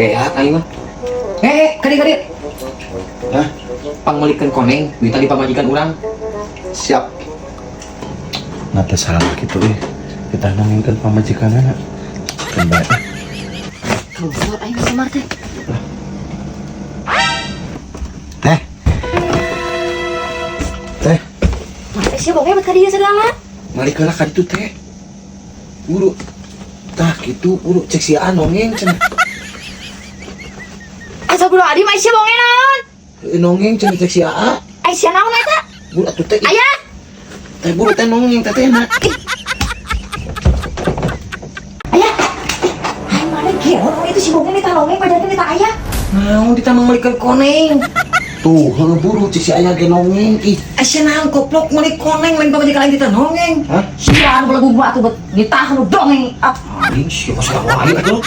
Beak aing mah. Eh, kadi kadi. Hah? Pangmeulikeun koneng, duit tadi pamajikan urang. Siap. Nah, teh salah gitu eh. Kita nongengkeun pamajikanana. Keun bae. Goblok aing samar teh. Teh. Teh, Masa sih bongnya bet ka dieu segala. Malik heula ka ditu teh. Buru. Tah kitu buru cek si A nongeng cenah. Astagfirullahaladzim, Aisyah bongnya naon? Heuh, nongeng cenah cek si A. Aisyah naon eta? Buru atuh teh. Ayah! Teh buru teh nongeng teh teh na. Ayah! Aing mana gelo itu si bongnya minta nongeng padahal minta ayah. Naon kita mangmeulikeun koneng? Tuh, heuh buru cek si aya ge nongeng ih. Asa naon koplok meuli koneng lain pamajikan aing kita nongeng. Hah? Sia anu belagu gua atuh bet nitah nu dongeng. Ah, Aing sia kok salah wae atuh.